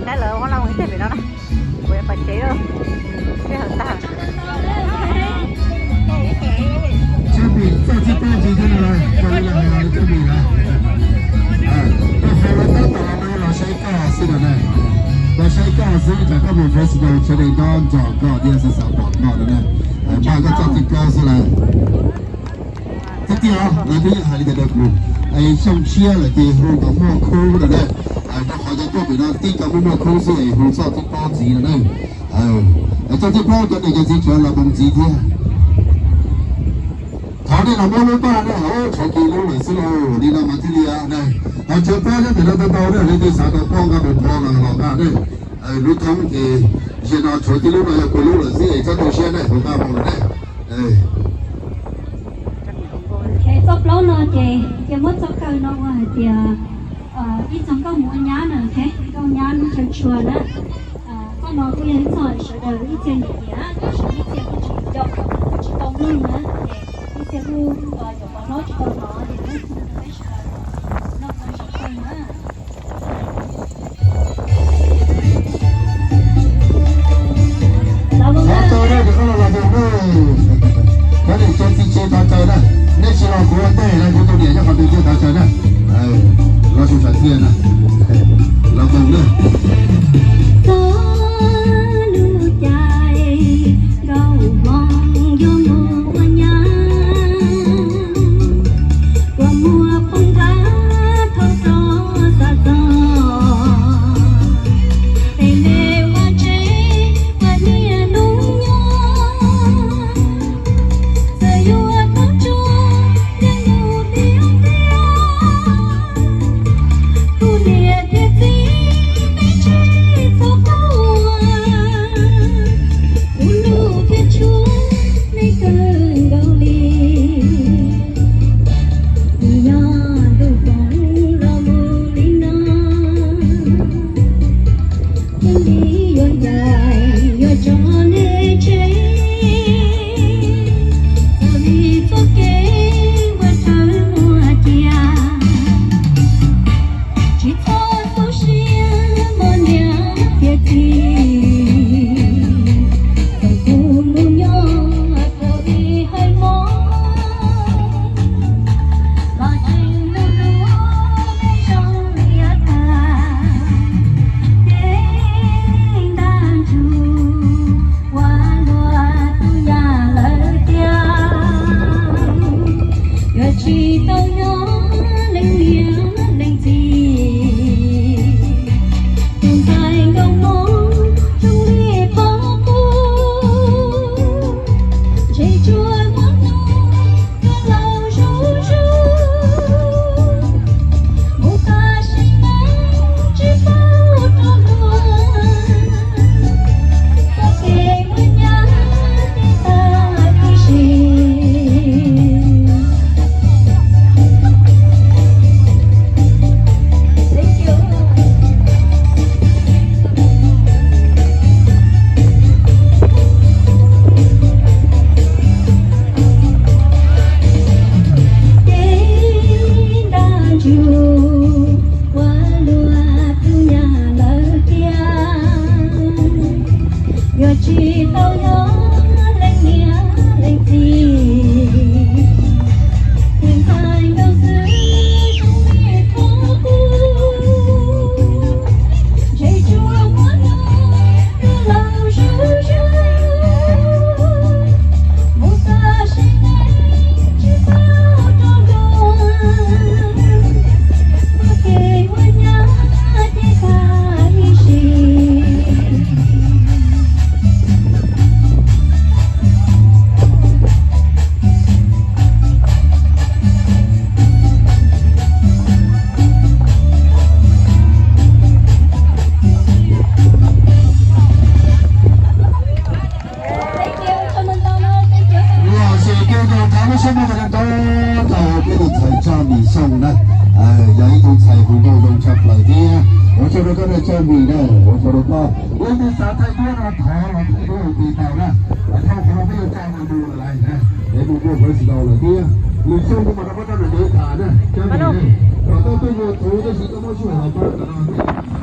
Tab lawv ua lau ib teg pem no na, kuv yuav pas tsev lawm, sij hawm tag. Cov pim txoj txij pab ntxiv thiab no, cov pim na, rau qhov lawv tab tom los saib koj xwb no na. Los saib koj xwb, tsam koj mus festival sawv daws nyob ntsoov koj thiab xav xav pom koj no na. Npaj koj txoj txij plaub xwb lawm. Tiag tiag, lawv twb hais li ntawd rau kuv, xyoo tshiab lawm ces hu kom muaj khub no na. Rau qhov cov tuaj pem no tib co muaj muaj khub xwb es hu txoj txij plaub ntxiv no na. Txoj txij plaub cov niam cov txiv tseem los mus ntxiv thiab. Thov nej los muab lub paj na, tshuav kiag lub lawm xwb lauj, li no mas thiaj li na. Ho tshuav plaub nyob pem no tau ntau na, leej twg xav tau plaub nqa mus phov los los nqa na. Lub thoob ces zaum no tshuav kiag lub no yog kuv lub lawm xwb es txhob tu siab na, kuv nqa mus lawm na. Txoj plaub no ces cia muab txoj kaw no ua hais tias ib txog nkauj mus ua nyab na, nkauj nyab lub chaw tshua na. Txoj no kuj yog ib txoj sawv daws ib txhia nyiam nyiam, tab sis ib txhia kuj tsis nco, tsis tau mloog na, ces ib txhia kuj nyuam qhuav hnov tsis tau hnov ces muab txog rau peb sawv daws noj qab noj tshaj na. Thov caw na, cov koj los los mus na. Cov niam cov txiv tsev thov caw na. Nej tsis los kuv ua ntej na, kuv tus niam nyob qhov twg thiaj thov caw na. Los su sam txiaj na. Los mus na. Txog lub caij nkauj hmoob yuav mus ua nyab, kua muag poob nthab thauj rov xa txog. Tej me ua tsev ua niaj hnub nyob, txawm yuav thoob tsuag yeej mus tiag tiag. Kuv niam thiab txiv, nej tsis txhob quaj, kuv lub thiab tshuav nej kawg nkaus li. Vim yog ntuj foom los mus li no, thiaj li yuav ncaim yuav tso nej tseg. Raws li txoj kev uas tawv muaj cia, tsis txhob tu siab mog niam thiab txiv. Txawm kuv mus nyob rau ib haiv mog, los tseem hlub hlub nej zoo li yav tag. Kev ntaj ntsug ua luaj tus yam lawm tiag, yuav tsis tau nyob leej niam leej txiv. Tus ntxhais nkauj hmoob zoo li qhov qub, ntshe tsuas muab hnub tuaj laus zuj zus, mus tag sim neej tsis paub rov luag. Txoj kev ua nyab ces tag ib sim. Kev ntaj ntsug ua luaj tus yam lawm tiag, yuav tsis tau yog leej niam leej txiv. Tus ntxhais nkauj xwb zoo li qhov qub, ntshe tsuas muab hnub tuaj laus zuj zus, mus tag sim neej tsis paub rov luag. Txoj kev ua nyab ces tag ib sim. Koj nej txawj mis na, ua tsaug rau koj. Leej twg xav thaij duab no thov los thaij duab hauv tis tau na. Thauj qhov no peb yuav tso mus mus lawm lawm na, es mus mus qhov tsis tau lawm thiab. Lwm xyoo kuv mam rov qab rau nram ntev tham na, cov mis na. Kom koj tuaj mus txhuv tab sis koj muab sij hawm los pab ntawm no thiab.